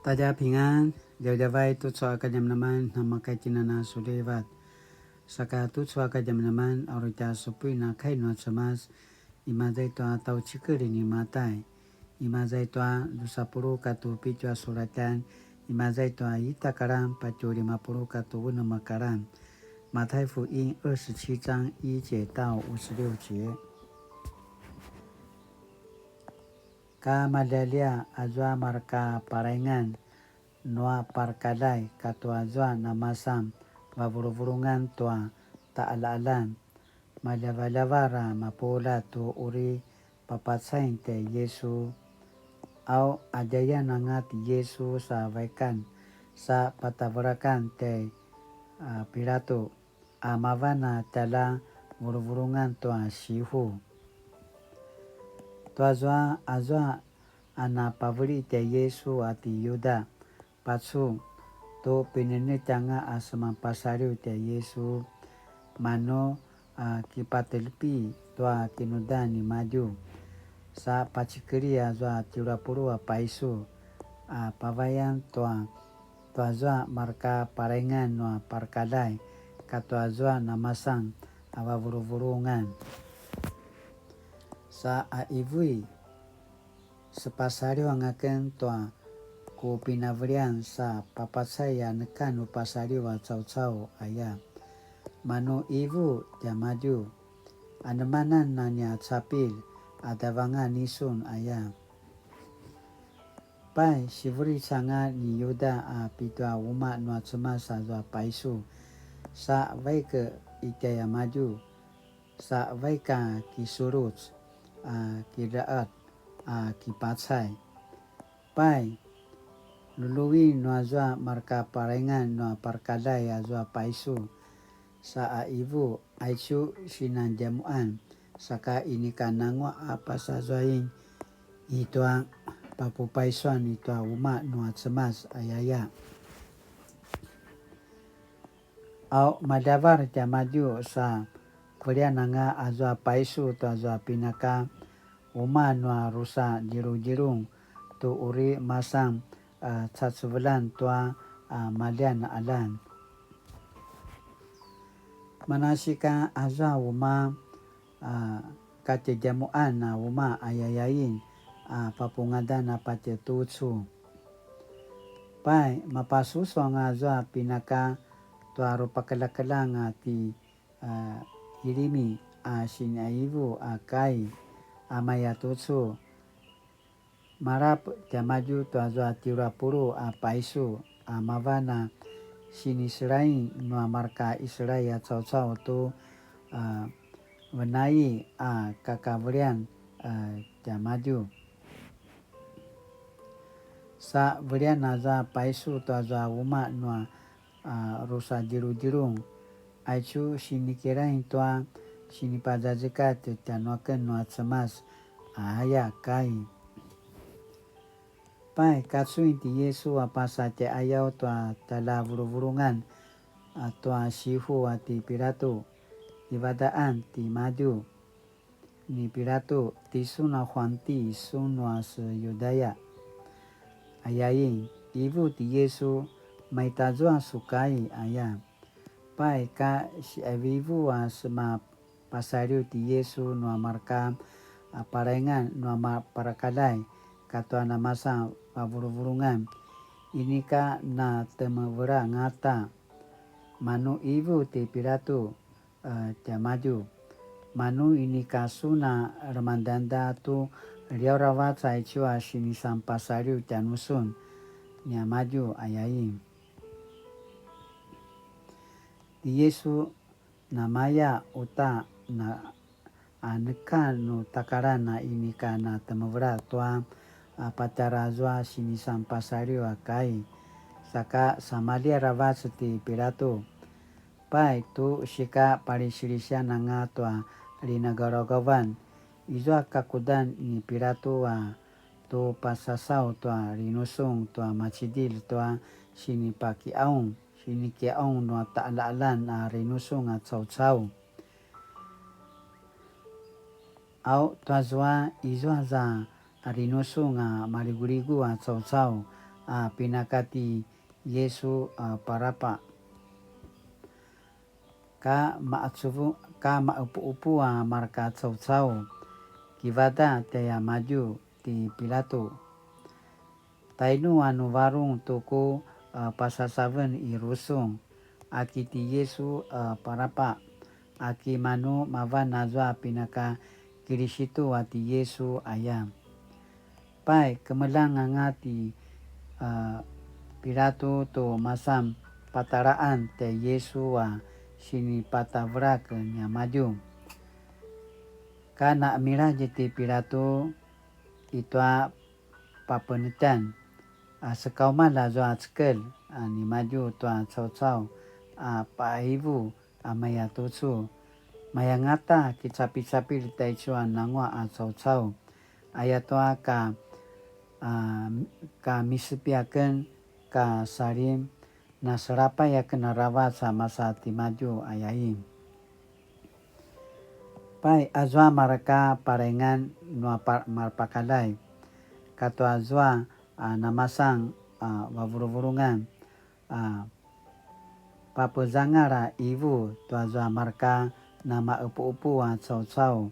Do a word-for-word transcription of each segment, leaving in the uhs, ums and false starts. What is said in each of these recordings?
大家平安, djavadjavay tucu a kadjamadjaman, namakaitinana sulivat. Saka tucu a kadjamadjaman, a uri tja supuin a kai nua Cemas, imaza i tua tjaucikel ni Matai, imaza i tua dusa puluq katua pitju a sulatjan, imaza i tua ita a kalan patje lima puluq katua unem a kalan. 馬太福音二十七章一節到五十六節。 Ka maljaljia azua marka palaingan nua parakaljai katua zua namasan vavuluvulungan tua taqaljaqaljan, maljavaljavar a mapuljat tu uri papacain tjai Yisu. Au, a djayan anga ti Yisu sa vaikan, sa patavelakan tjai, a, Pilatu, a mavan a tjalja vuluvulungan tua sihu. Tuazua, azua a napaveli tjai Yisu a ti Yuda, pacun, tu pinenetj anga a seman pasaliw tjai Yisu, manu a kipatelpi tua kinudan nimadju. Sa pacikeli azua tjelu a puluq a paisu a pavayan tua, tuazua marka palaingan nua parakaljai katuazua namasan a vavuluvulungan. Sa a ivui, sepasaliw anga ken tua ku pinavelian sa papacai a neka nu pasaliw a caucau aya. Manu ivu tiamadju, anemanan a nia capil a davangan isun aya. Pai, siveric anga ni Yuda a pitua umaq nua Cemas azua paisu, sa vaik i tjaiamadju, sa vaik a kisuluc, a kidraqat, a kipacai. Pai, lului nuazua marka palaingan nua parakaljai azua paisu, sa a ivu, aicu sinandjamuqan, saka inika nanguaq a pasazuain i tua papupaisuan i tua umaq nua Cemas ayaya. Au, maljavar tiamadju sa velian anga azua paisu tuazua pinaka umaq nua rusa djiludjilung tu uri masan, a, cacevelan tua, a, maljian a qaljan. Manasika azua umaq, a, katjadjamuqan a umaq ayayain, a, papungadan a patje tucu. Pai, mapasusu anga azua pinaka tua rupakeljakeljang a ti, a, Ilimi a siniqaivu a kai, a maya tucu. Malap tiamadju tuazua tjelu a puluq a paisu a mavan a siniselain nua marka Iselay a caucau tu, a, venai a kakavelian, a, tiamadju. Sa velian azua paisu tuazua umaq nua, a, rusa djiludjilung. Aicu sinikirain tua sinipazazekatj tjanuaken nua Cemas, a aya kai. Pai, kacuin ti Yisu a pasa tjaiqayaw tua tjaljavuluvulungan, a tua sihu a ti Pilatu, ivadaqan timadju ni Pilatu, tisun a huanti sun nua se Yudaya? Ayain, ivu ti Yisu, maitazua su kai aya. Pai ka siqaivivu a sema pasaliw ti Yisu nua marka, a, palaingan nua ma-, parakaljai katua namasan vavuluvulungan, inika na temevela angata. Manu ivu ti Pilatu, a, tiamadju, manu inika sun a lemangdangda tu liaw aravac aicu a sinisanpasaliw tjanusun niamadju ayain. Ti Yisu namaya uta na, a, neka nu takalan a inika na temevela tua, a, patjara azua sinisanpasaliw a kai, saka samalji aravac ti Pilatu. Pai tu sika palisilisian anga tua linagaugavan, izua kakudan ni Pilatu a tu pasasaw tua rinusung tua macidilj tua sinipakiqaung, sinikiqaung nua taqaljaqaljan a rinusung a caucau. Au tuazua izua za rinusung a maliguligu a caucau a pinaka ti Yesu a Parapa. Ka ma'acuvu-, ka ma'epu'epu a marka caucau, kivada tjaiamadju ti Pilatu. Tainu a nu varung tu ku, a, pasasaven i rusung, aki ti Yesu, a, Parapa, aki manu mavan azua pinaka Kilisitu a ti Yesu aya. Pai, kemeljang anga ti, a, Pilatu tu masan patalaan tjai Yesu a sinipatavelak niamadju. Ka na'emiladj ti Pilatu i tua papenetjan, a, sekaumalj azua cekelj, a, nimadju tua caucau, a, pa'aivu, a, maya tucu. Mayangata kicapicapilj taicu a nanguaq a caucau. Ayatua ka, a, ka misepi aken ka salim, naselapay aken aravac a masa timadju ayain. Pai, azua marka paraingan nua pa-, marpakalay, katua azua, a, namasan, a, vavuluvulungan, a, papezangal a ivu tua zua marka nama'epu'epu a caucau,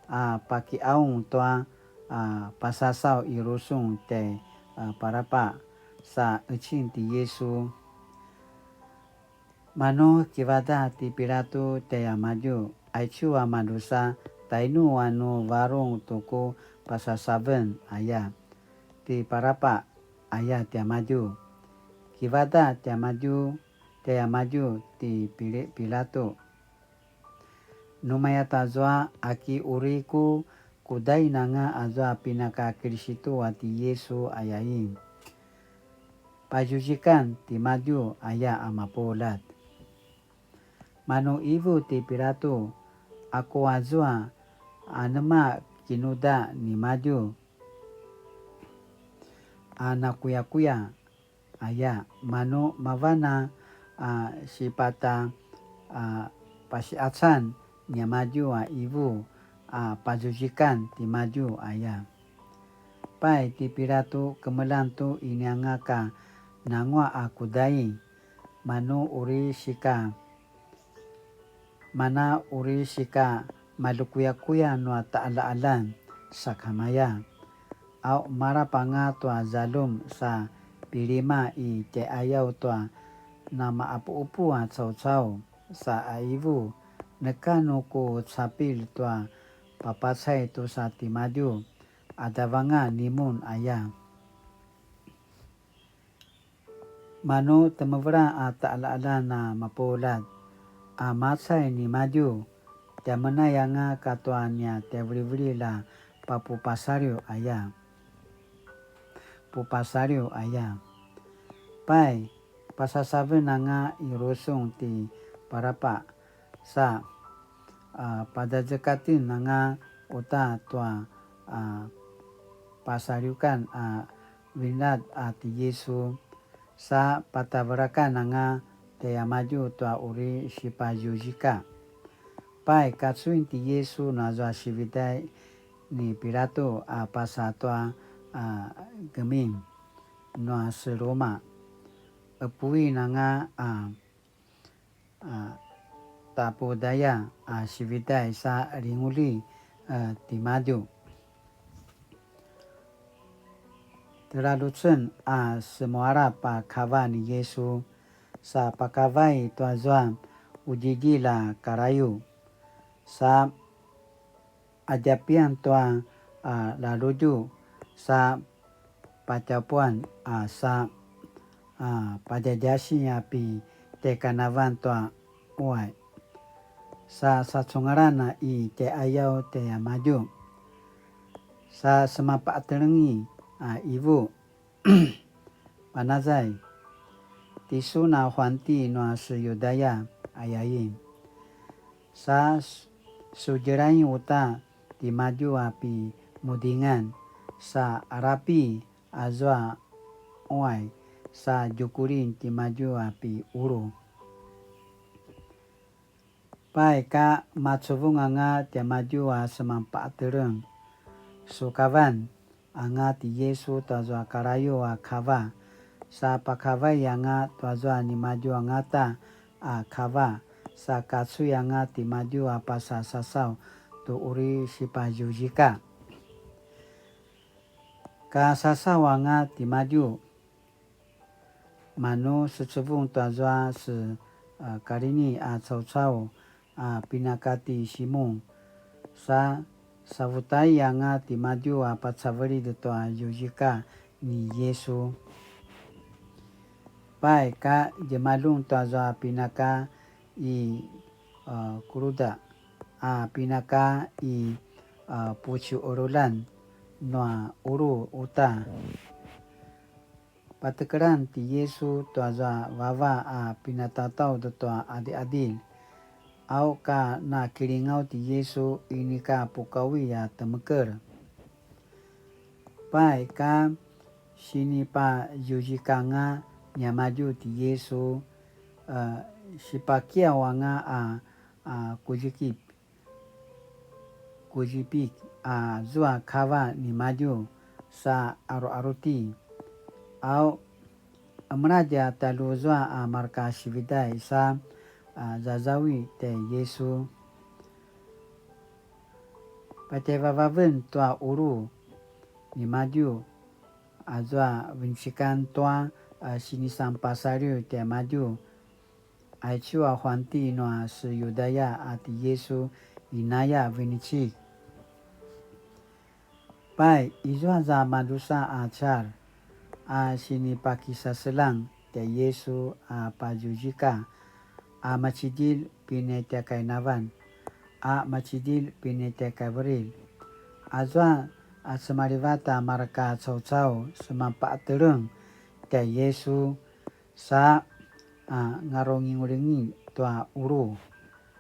a, paki'aung tua, a, pasasaw i rusung tjai, a, Parapa sa ecin ti Yesu. Manu kivada ti Pilatu tjaiamadju, aicu a madrusa, tainu a nu varung tu ku pasasaven aya, ti Parapa aya tiamadju. Kivada tiamadju, tjaiamadju ti Pili-, Pilatu. Nu maya tazua, aki uri ku kudain anga azua pinaka Kilisitu a ti Yesu ayain. Pazuzikan timadju aya a mapuljat. Manu ivu ti Pilatu, aku azua, anema kinuda nimadju a nakuyakuya aya, manu mavan a, a, sipata, a, pasi'acan niamadju a ivu, a, pazuzikan timadju aya. Pai ti Pilatu kemeljang tu inianga ka nanguaq a kudain, manu uri sika, mana uri sika malukuyakuya nua ta'alja'aljan sakamaya. Au malap anga tua zaljum sa pilima i tjai'ayaw tua nama'apu'upu a caucau sa aivu, neka nu ku capilj tua papacay tu sa timadju, adavanga nimun aya. Manu temevela a ta'alja'aljan a mapuljat a macay nimadju, tiamenay anga katua nia tjaivilivililj a papupasaliw aya. Pupasaliw aya. Pai, pasasaven anga i rusung ti Parapa, sa, a, padjadjekatin anga uta tua, a, pasaliwkan a vinat a ti Yisu, sa patavelakan anga tiamadju tua uri sipazuzika. Pai, kacuin ti Yisu nazua sividay ni Pilatu a pasa tua, a, gemin nua seluma. Epuin anga a a, tapudaya a sividay sa linguli, a, timadju. Telalucen a semualap a kava ni Yisu, sa pakavay tua zua udjidjilj a kalayu, sa adjapian tua, a, laludju, sa patjapuan, a, sa, a, padjadjasi a pi tjaikanavalj tua uay, sa sacungalan a i tjai'ayaw tiamadju, sa semapa'atelengi a ivu. Panazay, tisun a huanti nua se Yudaya ayain. Sa s-, sudjelain uta timadju a pi mudingan, sa alapi azua uay, sa djukulin timadju a pi ulu. Pai ka macuvung anga tiamadju a semanpa'ateleng, sukavan anga ti Yisu tazua kalayu a kava, sa pakavai anga tuazua nimadju angata a kava, sa kacuy anga timadju a pasa sasaw tu uri sipazuzika. Ka sasaw anga timadju, manu secevung tuazua se, a, Kalini a caucau a pinaka ti Simun, sa savutai anga timadju a pacavelid tua zuzika ni Yisu. Pai ka djemaljun tuazua pinaka i, a, Kuluda, a pinaka i, a, puciurulan nua ulu uta. Patekelan ti Yisu tuazua vava a pinatataud tua adil'adil, au ka nakilingaw ti Yisu inika pukawi a temekel. Pai ka sinipazuzikanga niamadju ti Yisu, a, sipakiyaw anga a, a, kuzikip, kuzipik azua kava nimadju sa aruaruti. Au, emeladj a talu zua a marka sividay sa, a, zazawi tjai Yisu. Patjevavaven tua ulu nimadju, azua vencikan tua, a, sinisanpasaliw tjaimadju. Aicu a huanti nua se Yudaya a ti Yisu inaya vinecik. Pai, izua za madrusa a car, a sinipakisaselang tjai Yisu a pazuzika, a macidilj pinitjakainavan, a macidilj pinitjakaivililj. Azua a cemalivat a marka caucau semanpa'eteleng tjai Yisu, sa, a, ngarungingulingilj tua ulu,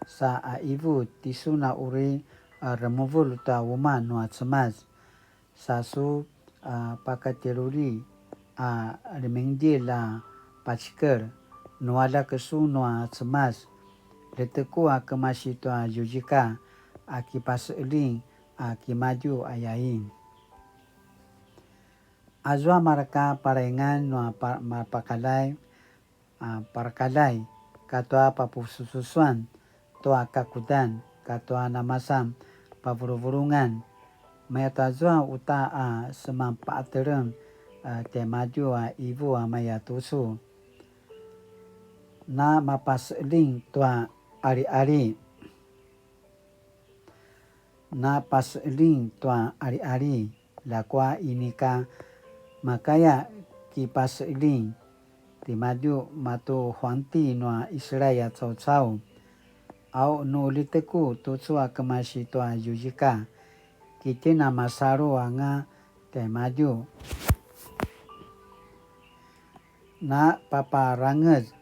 sa a ivu tisun a uri, a, remuvul tua umaq nua Cemas, sa su, a, pakatjelulji a lemingdjilj a pacikel, nu aljak sun nua Cemas, ljeteku a kemasi tua zuzika a kipaseqeljing a kimadju ayain. Azua marka palaingan nua pa-, mapakaljai, a, parakaljai, katua papusususuan tua kakudan, katua namasan pavuluvulungan, maya tazua uta a semanpa'eteleng, a, tjaimadju a ivu a maya tucu. Na mapaseqeljing tua aliali. Na paseqeljing tua aliali, ljakua inika makaya kipaseqeljing timadju matu huanti nua Israil a caucau. Au nu ljeteku tucu a kemasi tua zuzika, kitjen a masalu anga tjaimadju. Na paparangez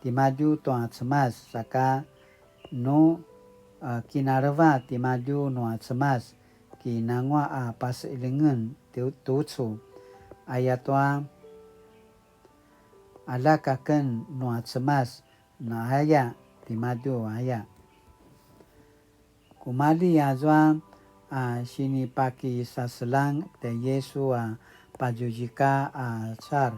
timadju tua Cemas, saka nu, a, kinaleva timadju nua Cemas, kinangua a paseqeljingen tu-, tucu. Ayatua aljak aken nua Cemas, na aya timadju aya. Kumalji azua a sinipakisaseljang tjai Yisu a pazuzika a car,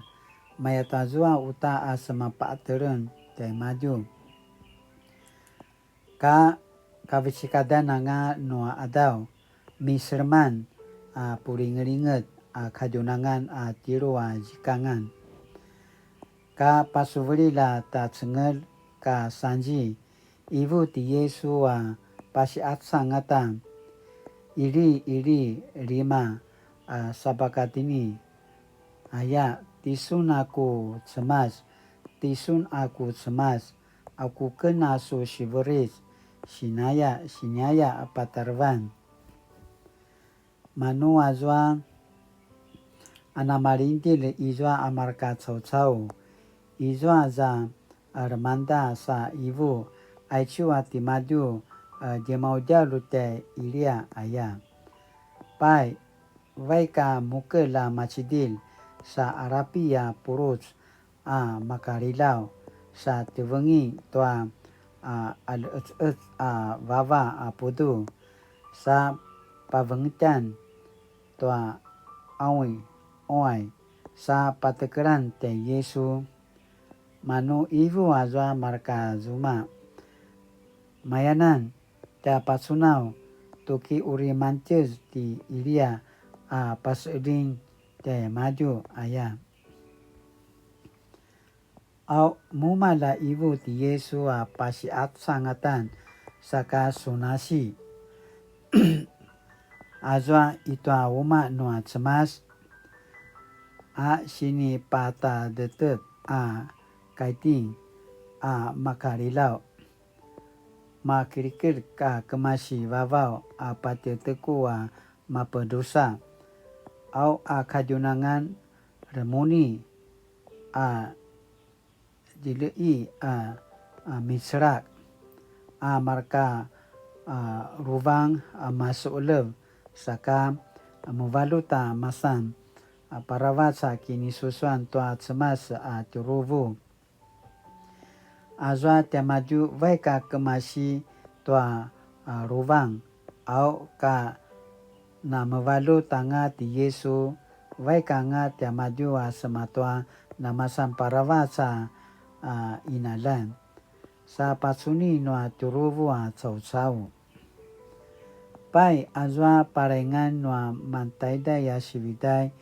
maya tazua uta a semanpa'eteleng tjaimadju. Ka kavecekadan anga nua qadaw, miseleman a pulingelinget a kadjunangan a tjelu a zikangan. Ka pasuvililj a tacengelj ka sanzi, ivu ti Yisu a pasiqacang ata, Ili, Ili, lima a sabakatini. Aya, tisun a ku Cemas, tisun a ku Cemas, aku ken a su siveric, sinaya, sinaya a patarevan. Manu azua a namalingdjelj izua a marka caucau, izua za a lemangda sa ivu, aicu a timadju a djemaudjalu tjai Ilia aya. Pai, vaik a mukelj a macidilj sa alapi a puluc a makalilaw, sa tevengi tua a al'ec'ec a vava a pudu, sa pavengetan tua awi uay, Sa patekelan tjai Yisu, manu ivu azua marka zuma. Mayanan, tja pacunaw, tuki uri mantjez ti Iliya a paseding tjaimadju aya. Au mumalj a ivu ti Yisu a pasi'acangatan saka sunasi. Azua i tua umaq nua Cemas a sinipatadetet a kaiting a makalilaw, makilikilik a kemasi vavaw a patjeteku a mapedrusa, au a kadjunangan remuni a djilei a, a micelak a marka a ruvang a masu'elev, saka a mevalut a masan a paravac a kinisusuan tua Cemas a tjuruvu. Azua tiamadju vaik a kemasi tua a ruvang, au ka namevalut anga ti Yisu, vaik anga tiamadju a sema tua namasan paravac a, a, qinaljan. Sa pacuni nua tjuruvu a caucau. Pai, azua palaingan nua mantaiday a sividay,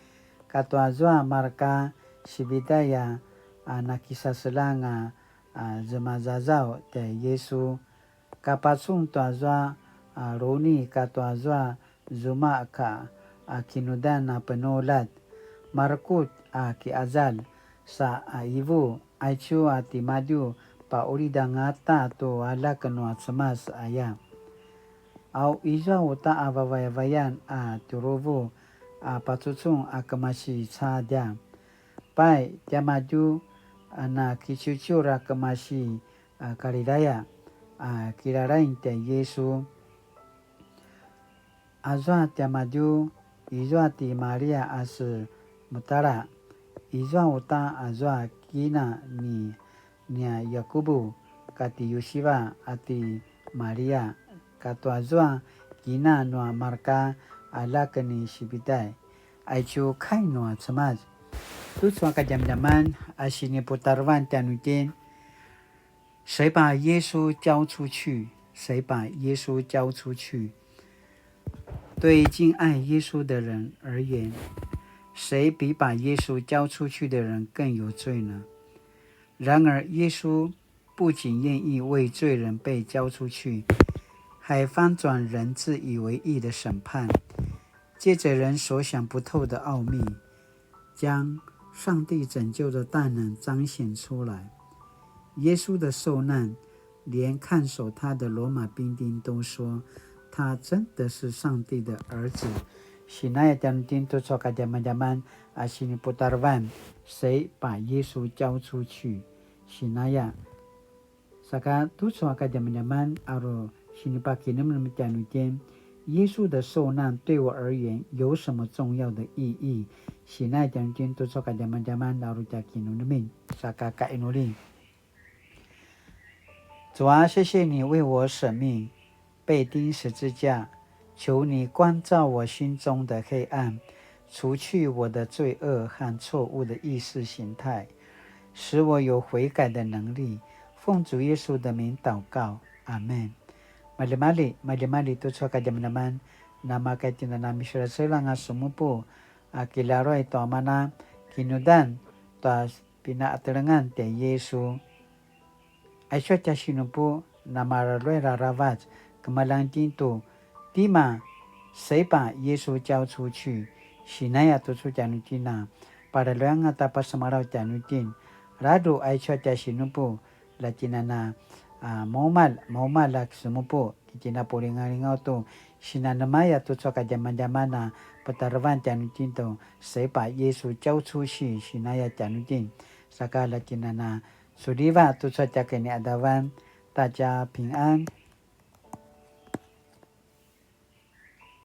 katua zua marka sividay a, a nakisaseljang a, a zemazazaw tjai Yisu, kapacun tua zua a runi katua zua zuma ka a kinudan a penuljat, marekutj a ki'azalj sa a ivu, aicu a timadju pa'ulid angata tu aljak nua Cemas aya. Au izua uta a vavayavayan a tjuruvu a pacucun a kemasi cadja. Pai, tiamadju a nakiciuciur a kemasi a Galilaya a kilalaing tjai Yisu. Azua tiamadju, izua ti Maria a se Mutala, izua uta azua kina ni nia Yakubu kati Yusiva a ti Maria, katua zua kina nua marka aljak ni Sibiday, aicu kai nua Cemas. Tucu a kadjamadjaman a siniputarevan tjanuitjen, 谁把耶稣交出去？谁把耶稣交出去？对敬爱耶稣的人而言，谁比把耶稣交出去的人更有罪呢？然而，耶稣不仅愿意为罪人被交出去，还翻转人自以为义的审判，借着人所想不透的奥秘，将上帝拯救的大能彰显出来。耶稣的受难，连看守他的罗马兵丁都说，他真的是上帝的儿子。Sinaya tjanuitjen tucu a kadjamadjaman a siniputarevan, 谁把耶稣交出去？Sinaya. Saka tucu a kadjamadjaman a ru sinipakinemnem tjanuitjen, 耶稣的受难对我而言有什么重要的意义？Sinaya tjanuitjen tucu a kadjamadjaman a ru tja kinemnemen. Saka kainuli. 主啊，谢谢你为我舍命，被钉十字架，求你光照我心中的黑暗，除去我的罪恶和错误的意识形态，使我有悔改的能力。奉主耶稣的名祷告，阿们。Maljimalji, maljimalji tucu a kadjamadjaman, namakaitjen a na miselaselang a semupu, a kilaruay tua mana, kinudan tua pinaqatelengan tjai Yisu. Aicu a tja sinupu, namaraluay aravac, kemeljang itjen tu, tima, 谁把耶稣交出去？Sinaya tucu tjanuitjen a, paraluay anga ta pasemalaw tjanuitjen. Ladruq aicu a tja sinupu, la itjen a na, a, maumalj, maumalj a semupu, ki itjen a pulingalingaw tu, sinanemaya tucu a kadjamadjaman a patarevan tjanuitjen tu, 谁把耶稣交出去？Sinaya tjanuitjen, saka la itjen a na suliva tucu a tja kiniqadavan, 大家平安。